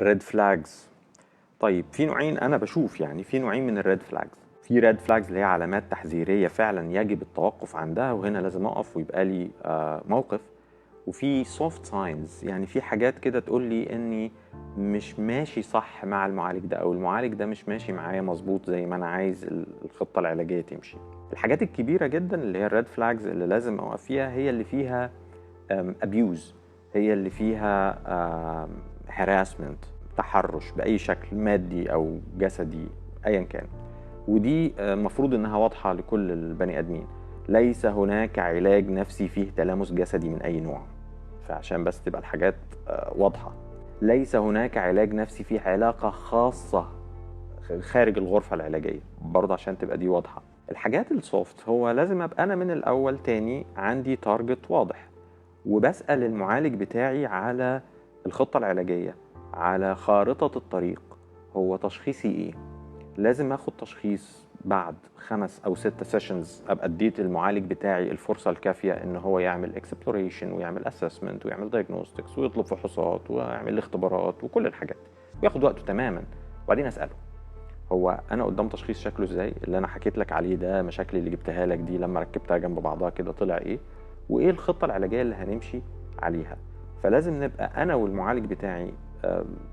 red flags. طيب، في نوعين، انا بشوف يعني في نوعين من ال red flags. في red flags اللي هي علامات تحذيريه فعلا يجب التوقف عندها، وهنا لازم اقف ويبقى لي موقف. وفي soft signs، يعني في حاجات كده تقول لي اني مش ماشي صح مع المعالج ده، او المعالج ده مش ماشي معايا مظبوط زي ما انا عايز الخطة العلاجية تمشي. الحاجات الكبيرة جدا اللي هي ال red flags اللي لازم اوقف فيها هي اللي فيها abuse، هي اللي فيها harassment، تحرش باي شكل، مادي او جسدي ايا كان. ودي المفروض انها واضحة لكل البني ادمين. ليس هناك علاج نفسي فيه تلامس جسدي من اي نوع، فعشان بس تبقى الحاجات واضحه. ليس هناك علاج نفسي فيه علاقة خاصة خارج الغرفة العلاجيه، برضه عشان تبقى دي واضحه. الحاجات ال soft هو لازم ابقى انا من الاول تاني عندي target واضح، وبسال المعالج بتاعي على الخطة العلاجيه، على خارطة الطريق، هو تشخيصي ايه. لازم اخد تشخيص بعد 5 او 6 sessions، ابقى اديت المعالج بتاعي الفرصة الكافيه ان هو يعمل exploration ويعمل assessment ويعمل diagnostics ويطلب فحوصات ويعمل لي اختبارات وكل الحاجات، وياخد وقته تماما. وبعدين اساله هو انا قدام تشخيص شكله ازاي؟ اللي انا حكيت لك عليه ده، مشاكلي اللي جبتها لك دي لما ركبتها جنب بعضها كده طلع ايه؟ وايه الخطة العلاجية اللي هنمشي عليها؟ فلازم نبقى انا والمعالج بتاعي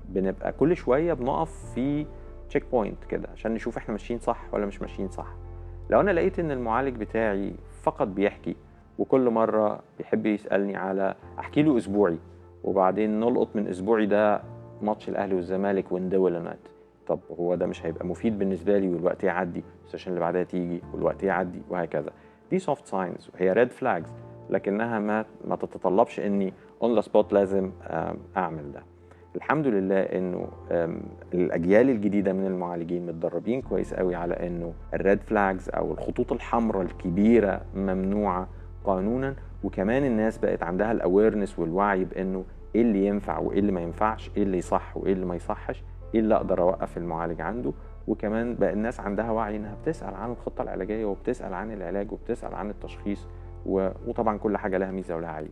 بنبقى كل شوية بنقف في check point كده عشان نشوف احنا ماشيين صح ولا مش ماشيين صح. لو انا لقيت ان المعالج بتاعي فقط بيحكي، وكل مرة بيحب يسالني على احكي له اسبوعي، وبعدين نلقط من اسبوعي ده ماتش الاهلي والزمالك وندول، طب هو ده مش هيبقى مفيد بالنسبة لي، والوقت يعدي، ال session اللي بعدها تيجي والوقت يعدي وهكذا. دي soft signs وهي red flags، لكنها ما تتطلبش اني on the spot لازم اعمل ده. الحمد لله انه الاجيال الجديدة من المعالجين متدربين كويس قوي على انه ال red flags او الخطوط الحمراء الكبيرة ممنوعة قانونا. وكمان الناس بقت عندها ال awareness والوعي بانه ايه اللي ينفع وايه اللي ما ينفعش، ايه اللي يصح وايه اللي ما يصحش، ايه اللي اقدر اوقف المعالج عنده. وكمان بقى الناس عندها وعي انها بتسال عن الخطة العلاجية وبتسال عن العلاج وبتسال عن التشخيص، وطبعا كل حاجة لها ميزة ولها عيب.